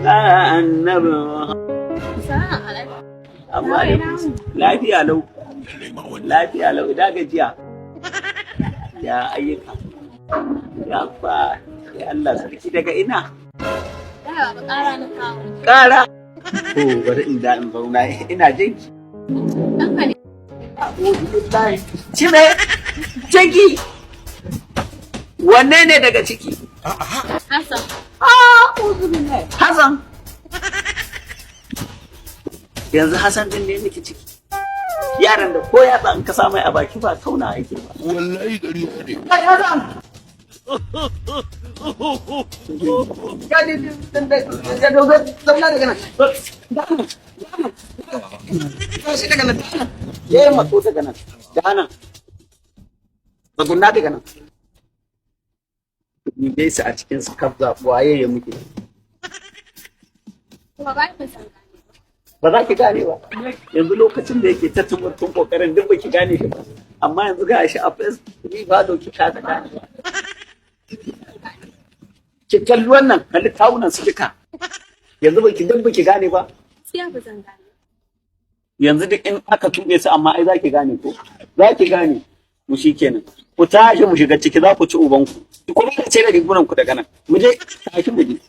Annabi. Salamu alaikum. Amma lafiya lau. Lafiya lau, ina gajiya. Ya ayyuka. Ya ba ya Allah sarki, daga ina? Da baba, ƙara na kawo. Ƙara. To, bari in da in zauna, ina jin ki. Ɗanka ne. Cime, ciki. Wanne ne daga ciki? Hassan. Ah, Hassan. Yanzu Hassan din ne miki ciki. Yaran da ko yatsa in ka sa mai a baki ba tauna yake ba. Wallahi ƙarya ne. Kai Hassan! Kai, zauna daga nan. Tashi daga nan. Je matso daga nan. Da nan. Tsugunna daga nan. Dube su a cikin su kaf, waye ya muke. Kuma ba ki san gane. Ba za ki gane ba. Yanzu lokacin da yake ta tumurtun kokarin duk ba ki gane shi ba. Amma yanzu ga shi a face ni ba doki ka ta gane ba. Ki kalli wannan, kalli kawunan su duka. Yanzu ba ki duk ba ki gane ba. Gaskiya ba zan gane. Yanzu duk in aka tuɓe su, amma ai za ki gane ko? Za ki gane. Mu shi kenan. Ku tashi mu shiga ciki, za ku ci ubanku. Ku kuma ce da rigunan ku daga nan. Mu je, tashi mu je.